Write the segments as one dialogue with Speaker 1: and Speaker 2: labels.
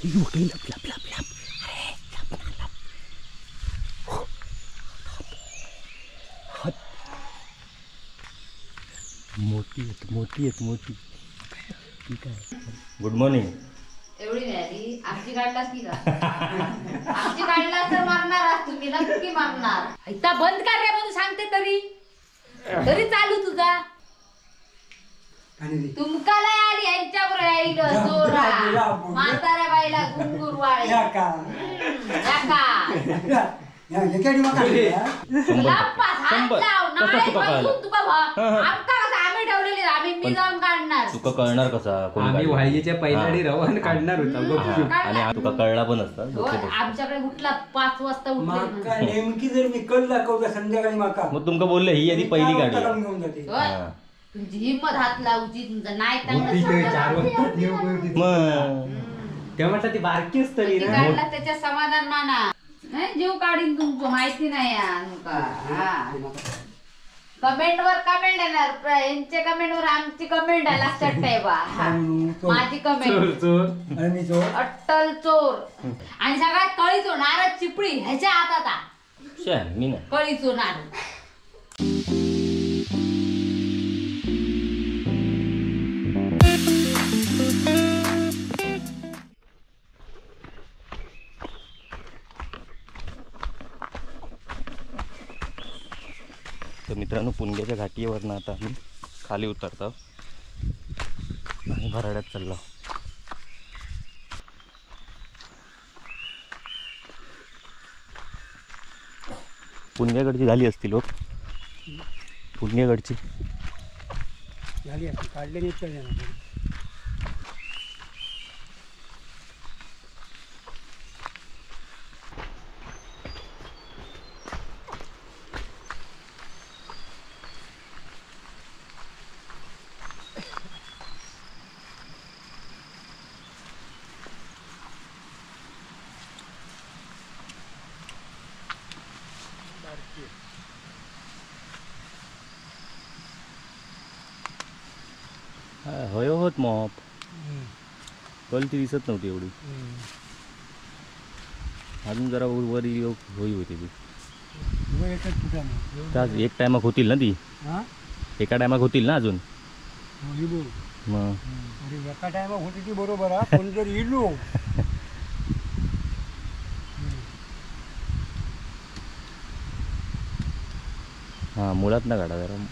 Speaker 1: लप लप लप लप. अरे लप ना लप. मोठी आहेत, मोठी आहेत, मोठी. ठीक आहे. Good morning.
Speaker 2: एवढी नाही आमची काढलास की का? आमची काढलास तर मारणार तुम्ही, नक्की मारणार. इथं बंद कर रे म्हणून सांगते तरी तरी चालू तुझा. तुमका लय आली यांच्यावर यायलं जोरा म्हाताऱ्या बाईला घुंगूर वाळे.
Speaker 1: तुका कळणार कसा?
Speaker 3: आम्ही व्हायच्या पहिल्याडी रवान काढणार होता
Speaker 1: आणि तुका कळला पण असता.
Speaker 2: आमच्याकडे उठला 5 वाजता उठले.
Speaker 4: नेमकी जर मी कल दाखवता संध्याकाळी माका,
Speaker 1: मग तुमका बोलले ही आधी पहिली गाडी
Speaker 4: घेऊन जाते.
Speaker 2: तुमची हिम्मत हात लावची तुमचा नाही
Speaker 3: तेव्हा म्हटलं ती बारकी असतली
Speaker 2: ना, त्याच्या समाधान माना. नाही जीव काढीन तुमचं माहिती नाही. कमेंट वर कमेंट येणार, यांच्या कमेंट वर आमची कमेंट आहे लक्षात ठेवा. माझी कमेंट अट्टल चोर आणि सगळ्यात कळीचो नारद चिपळी ह्याच्या हातात कळीचो नारद.
Speaker 1: तर मित्रांनो पुणग्याच्या घाटीवरनं आता आम्ही खाली उतरतो आणि भराड्यात चाललो. पुणग्याकडची झाली असतील लोक, पुणग्याकडची
Speaker 4: झाली असतील, काढले नाही.
Speaker 1: होय होत मॉप कल ती दिसत नव्हती एवढी. अजून जरा वर होई होती ती. एक टायमाक होतील ना ती, एका टायमाक होतील ना अजून. मग
Speaker 4: एका टायमाक होती ती बरोबर, पण जर इलो
Speaker 1: हां मुळात ना काढा जरा.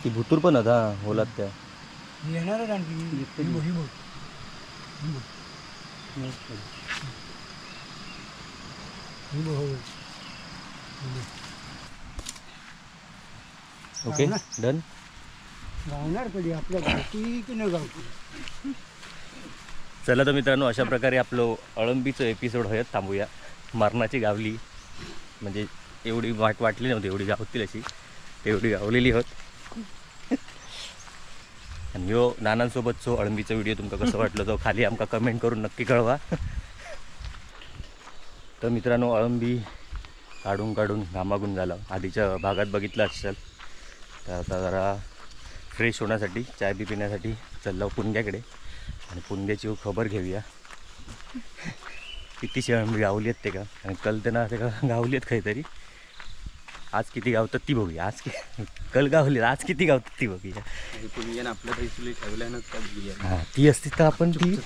Speaker 1: ती भुतूर पण आता होलात त्या
Speaker 4: येणारच आणखी.
Speaker 1: Okay done.
Speaker 4: गावणार कधी आपल्या गावठी की न गावठी.
Speaker 1: चला तर मित्रांनो अशा प्रकारे आपलं अळंबीचं एपिसोड हयत थांबूया. मरणाची गावली म्हणजे एवढी वाट वाटली नव्हती एवढी गावतील अशी, तेवढी गावलेली होत. आणि ह्यो नानांसोबतचो अळंबीचा व्हिडिओ तुमका कसं वाटलं तो खाली आमका कमेंट करून नक्की कळवा. तर मित्रांनो अळंबी काढून काढून घामागून झालं. आधीच्या भागात बघितलं असेल. तर आता जरा फ्रेश होण्यासाठी चाय बी पिण्यासाठी चाललो पुणग्याकडे आणि पुणग्याची खबर घेऊया किती अळंबी गावली आहेत ते का. आणि कल त्यांना ते का गावली आहेत काहीतरी. आज किती गावतात ती बघूया. आज कल गावली, आज किती गावतात ती बघूया. हां ती असती तर आपण ती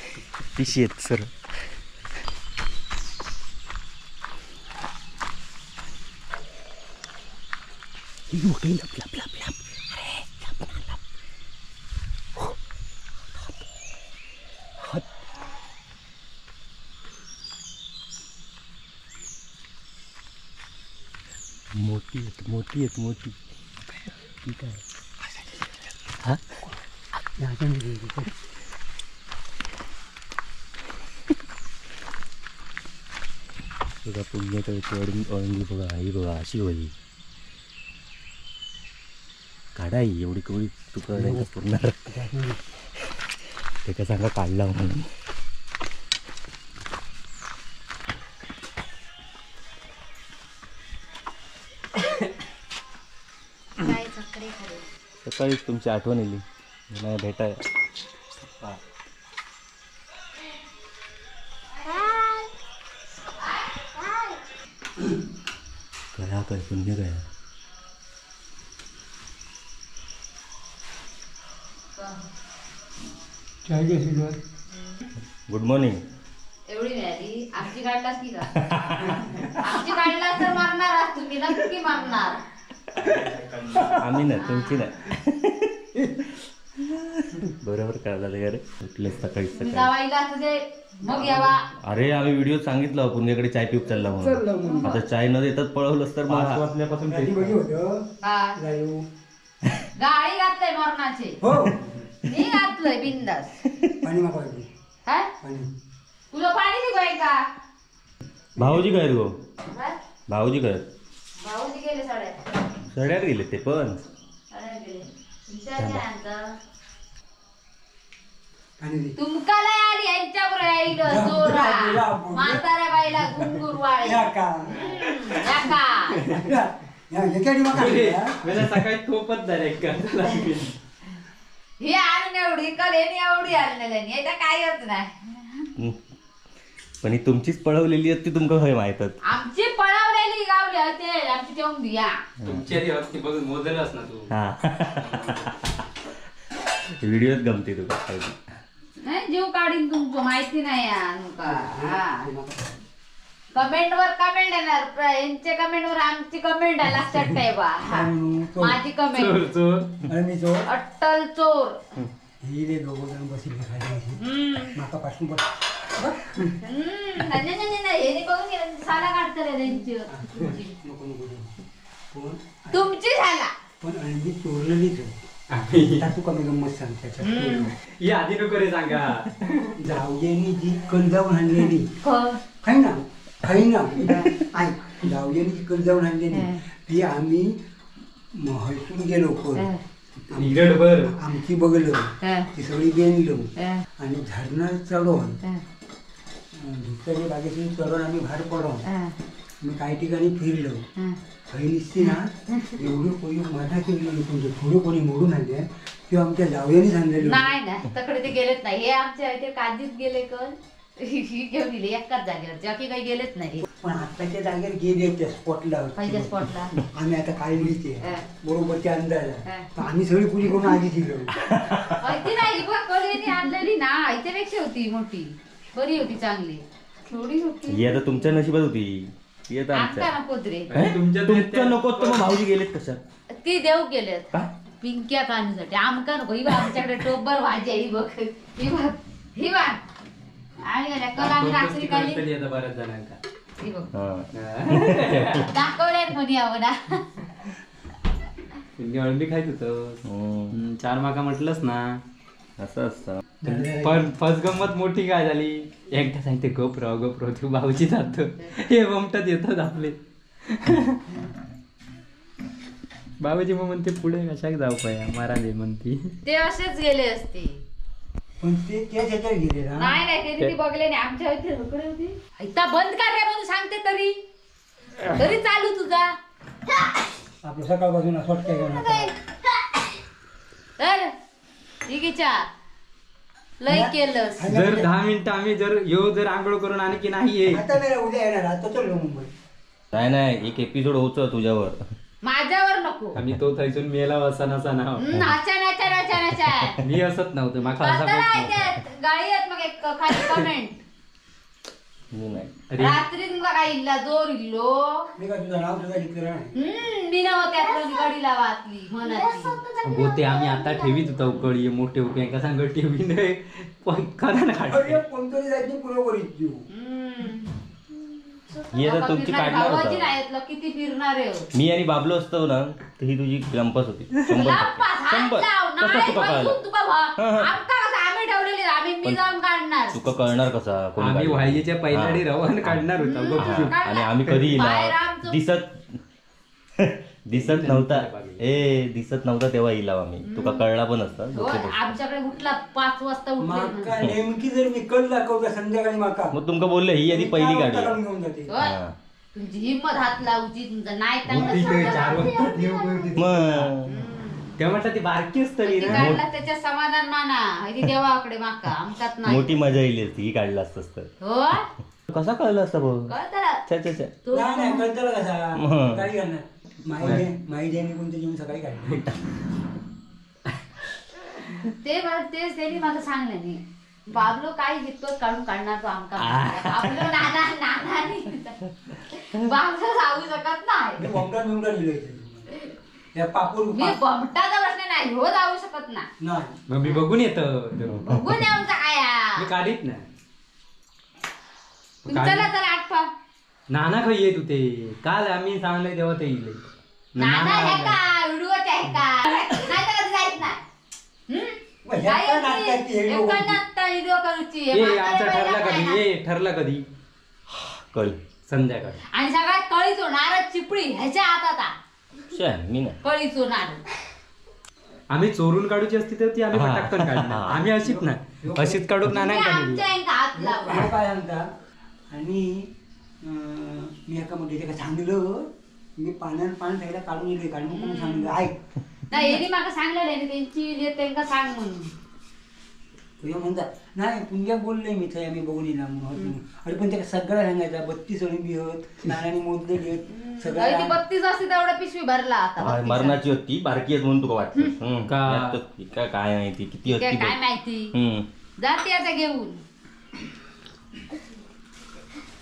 Speaker 1: ती शेत सर. लप लप लप लप. अरे लप ना लप. मोठी आहेत, मोठी आहेत, मोठी. ठीक आहे. हा बघा पुण्याकडे अळंबी बघा, ही बघा अशी होई काढाई एवढी केवढी तुकडा नाही पुरणार. ते का सांगा काढला म्हणून. सकाळीच तुमची आठवण येली, नाही भेटाय. कया काय पुण्य काय. Good morning.
Speaker 2: एवढी मिळाली आमची काढलास की का? आमची काढलास तर मारणार तुम्ही, नक्की मारणार.
Speaker 1: आम्ही नाही, तुमची नाही. बरोबर कळलं रे. उठले सकाळी सकाळी.
Speaker 2: मग यावा.
Speaker 1: अरे आम्ही व्हिडिओ सांगितलं पुण्याकडे चाय पिऊक चालला म्हणून. आता चाय न देतात पळवलंस तर मग
Speaker 3: वाजल्यापासून
Speaker 2: गाळी घातलंय मरणाचे. मी घातलंय बिंदास.
Speaker 4: पाणी मागवायचं
Speaker 2: तुला पाणी निघाय का?
Speaker 1: भाऊजी काय गो? भाऊजी काय?
Speaker 2: भाऊजी गेले सड्यात.
Speaker 1: सड्यात गेले ते पण.
Speaker 2: तुमका लय आली यांच्याबरोबर यायलं जोरा म्हाताऱ्या बाईला घुंगूर वाळे.
Speaker 3: सकाळी थोपच झाले.
Speaker 2: हे आणून एवढी कल एवढी आणलेली याच्या काहीच नाही.
Speaker 1: पण ही तुमचीच पळवलेली ती तुमका खंय माहितच.
Speaker 2: आमची पळवलेली गावली होते आमची तेवढी दिया.
Speaker 3: तुमची आधी होती बघून मोजलंस ना तू.
Speaker 1: व्हिडिओच गमते तुका.
Speaker 2: नाही जीव काढीन तुमचं माहिती नाही तुमका. कमेंट वर कमेंट येणार, यांच्या कमेंट वर आमची कमेंट आहे लक्षात ठेवा. माझी कमेंट अट्टल चोर.
Speaker 4: ही दोघं जण बसले खाली माका पासून बस.
Speaker 2: नाही नाही नाही बघून गेलं साला काढतले त्यांची. तुमची झाला
Speaker 4: पण अंडी चोरलेलीच. आता तुका मी गंमत सांगते.
Speaker 3: आधी नको रे सांगा.
Speaker 4: जावजेनी जी कल जाऊन आणलेली खाई ना खाई ना ऐक. जावजेनी जी कल जाऊन आणलेली ती आम्ही हयसून गेलो कल आमची बघलं ती सगळी बेनलो आणि झरणा चढून धुक्याच्या बागेतून चढून आम्ही भायर पडून मी काही ठिकाणी फिरलो. थंय नुसती ना एवढी कोणी मजा केली तुमचे थोडी कोणी मोडून आणले किंवा आमच्या जावयांनी सांगलेले.
Speaker 2: नाही ना तकडे ते गेलेच नाही. हे आमच्या ते काजीच गेले कल ही घेऊन गेले एकाच जागेवर, बाकी काही गेलेच नाही.
Speaker 4: पण आताच्या जागेवर गेले त्या स्पॉटला,
Speaker 2: पहिल्या स्पॉटला
Speaker 4: आम्ही आता काढली ते बरोबर त्या अंदाज आम्ही सगळी पुरी करून आधी दिलो.
Speaker 2: ती नाही बघ कळीने आणलेली ना इथेपेक्षा होती मोठी, बरी होती चांगली, थोडी होती.
Speaker 1: ही आता तुमच्या नशिबात होती. तुमच्या नको तर मग भाऊजी गेलेत कशा?
Speaker 2: ती देव गेलेत पिंक्या काढण्यासाठी. आमका नको. ही बघ आमच्याकडे टोपभर भाजी आहे. ही बघ ही बघ ही बघ. आम्ही कल आम्ही रात्री काढली
Speaker 3: बऱ्याच जणांका.
Speaker 2: ही बघ दाखवल्यात म्हणे हवं ना.
Speaker 3: अळंबी खायत होतं चार माका म्हटलंच ना
Speaker 1: असं असतं.
Speaker 3: पण फर्स्ट गंमत मोठी काय झाली, एकदा सांगते गप राव गप राव तू भाऊजी जातो हे बमटात येतात आपले. बाबाजी मग म्हणते पुढे कशाक जाऊ पाया मारा दे म्हणती.
Speaker 2: ते असेच गेले असते
Speaker 4: पण ते त्याच्या गेले
Speaker 2: नाही नाही ते बघले नाही आमच्या इथे रोकडे होती. इथं बंद कर रे म्हणून सांगते तरी तरी चालू तुझा.
Speaker 4: आपलं सकाळपासून सोटक्या घेऊन
Speaker 2: तर ठीक आहे लय केलं.
Speaker 3: जर 10 मिनिटं आम्ही जर यो जर आंघोळ करून आणि की नाही
Speaker 4: आता नाही उद्या येणार आता चल मुंबई.
Speaker 1: नाही नाही एक एपिसोड होतो तुझ्यावर,
Speaker 2: माझ्यावर नको.
Speaker 3: आम्ही तो थैसून मेला असा नसा ना
Speaker 2: नाचा नाचा नाचा नाचा.
Speaker 3: मी असत नव्हतं माका असा
Speaker 2: गाळी आहेत मग एक खाली कमेंट. रात्री तुमका काय इल्ला जोर इल्लो
Speaker 4: मी काय तुझं नाव सुद्धा घेतलं नाही.
Speaker 2: मी नाव त्यातली गाडीला वाचली मनाची
Speaker 3: गोते आम्ही आता ठेवीत होतो उकळी मोठे उकळी का सांग ठेवी नाही पण खरा ना
Speaker 4: अरे कोणतरी जायची पुरं करीत जीव.
Speaker 1: ही आता तुमची काढणार होता
Speaker 2: किती फिरणार आहे.
Speaker 1: मी आणि बाबलो असतो ना तर ही तुझी लंपास होती. 100 कसं तुका कळलं? तुका कळणार कसा?
Speaker 3: आम्ही व्हायच्या पहिल्या रवान काढणार होता
Speaker 1: आणि आम्ही कधी दिसत दिसत नव्हता ए दिसत नव्हता तेव्हा इला आम्ही. तुका कळला पण असता.
Speaker 2: आमच्याकडे उठला 5 वाजता उठले
Speaker 4: नेमकी. जर मी कल दाखवता संध्याकाळी माका
Speaker 1: मग तुमका बोलले ही आधी पहिली गाडी
Speaker 2: तुमची हिम्मत हात लावची तुमचा नाही
Speaker 3: मग तेव्हा म्हटलं ती बारकी असतली
Speaker 2: ती
Speaker 3: ना.
Speaker 2: काढला त्याच्या समाधान माना, ती देवाकडे माका आमच्यात नाही.
Speaker 1: मोठी मजा येईल असती ही काढला असतस तर.
Speaker 2: हो
Speaker 1: कसा कळलं असतं भाऊ?
Speaker 2: कळतं.
Speaker 1: छे, छे, छे.
Speaker 2: तू
Speaker 4: नाही नाही कळतं कसा
Speaker 1: हं.
Speaker 4: सकाळी घालणार माही देणे कोणते जेवण सकाळी काढलं.
Speaker 2: ते मला तेच त्यांनी मला सांगलं नाही. बाबलो काय जितकं काढून काढणार तो आमका. बाबलो नाना नाना नाही बाबलो सांगू शकत नाही.
Speaker 4: मी बमटा बिमटा लिहिलं या पापूर.
Speaker 2: मी बमटाचा प्रश्न नाही, हो जाऊ शकत नाही.
Speaker 4: नाही
Speaker 3: मग मी बघून येतो.
Speaker 2: बघून येऊन काय
Speaker 3: मी काढीत नाही.
Speaker 2: चला चला आठवा.
Speaker 3: नाना खंय येत होते काल आम्ही सांगले तेव्हा ते येईल.
Speaker 2: नाना हे का व्हिडिओचे आहे का नाही तर कधी जायत नाही.
Speaker 3: आमचा ठरला कधी? ए ठरला कधी?
Speaker 1: कल
Speaker 3: संध्याकाळी.
Speaker 2: आणि सगळ्यात कळीचो नारळ चिपळी ह्याच्या हातात
Speaker 1: मी नाही
Speaker 2: कळीचो नारळ.
Speaker 3: आम्ही चोरून काढूची असती तर ती आम्ही पटकन काढणार. आम्ही अशीच नाही अशीच काढूक नाना
Speaker 4: काय सांगता. आणि मी एका मध्ये का सांगलं मी पाण्यान पान खायला काढून येले काढून कोण सांगलं ऐक
Speaker 2: नाही यांनी माका सांगलेलं त्यांची त्यांका सांग म्हणून.
Speaker 4: तुझ्या म्हणता नाही पुंग्या बोलले मी थंय आम्ही बघून येणार म्हणून. अरे पण त्या सगळं सांगायचा 32 अळंबी होत नानाने मोजलेली होत सगळं.
Speaker 2: 32 असते तेवढा पिशवी भरला आता.
Speaker 1: मरणाची होती बारकी आहेत म्हणून तुका वाटतं काय माहिती किती होती
Speaker 2: काय माहिती जाते आता घेऊन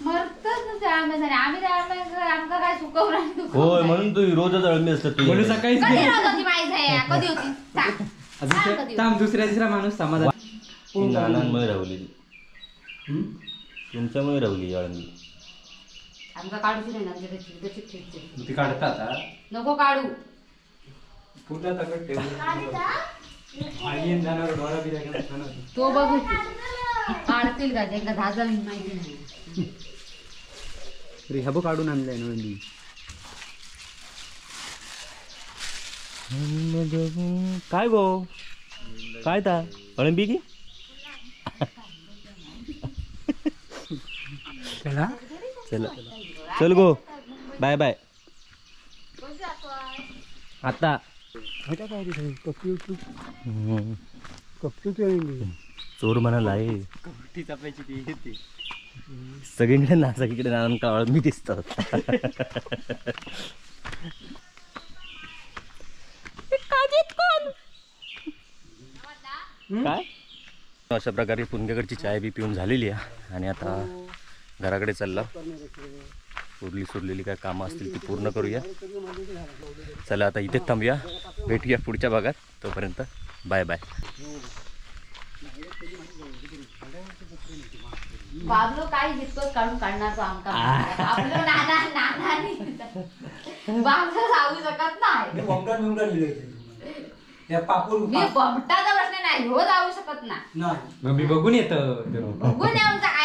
Speaker 2: मरतच आम्ही आमका काय सुकवणार.
Speaker 1: होय म्हणून तू रोजच अळंबी असत.
Speaker 3: म्हणून सकाळी
Speaker 2: कधी रोज होती माहिती कधी होती
Speaker 3: थांब दुसऱ्या तिसरा माणूस समाधान.
Speaker 1: नानांमुळे राहुली तुमच्यामुळे राहुली अळंबी.
Speaker 2: आमका काढूची नाही आमच्या
Speaker 3: ती काढतात
Speaker 2: नको काढू
Speaker 3: पूर्ण तकट ठेवून
Speaker 2: तो बघू काढतील का त्यांना धाजा माहिती नाही.
Speaker 3: अरे हबो काढून आणलाय ना मी.
Speaker 1: काय गो काय ता अळंबी की
Speaker 4: चला
Speaker 1: चल चल गो बाय बाय. आता चोर म्हणाला आहे सगळीकडे ना सगळीकडे नाना अळंबी दिसतात. काय अशा प्रकारे पुणग्याकडची चाय बी पिऊन झालेली आहे आणि आता घराकडे चालला. उरली सुरलेली काय कामं असतील ती पूर्ण करूया. चला आता इथेच थांबूया, भेटूया पुढच्या भागात. तोपर्यंत बाय बाय.
Speaker 2: बाबलो काय जितकं काढून काढणार तो आमका. बाबलो नाना नाना नाही बाबलो सांगू शकत नाही.
Speaker 4: मी बमटा बिमटा लिहिलं या पापूर.
Speaker 2: मी बमटाचा प्रश्न नाही, हो जाऊ शकत नाही.
Speaker 4: नाही
Speaker 3: मग मी बघून येतो.
Speaker 2: बघून येऊन काय.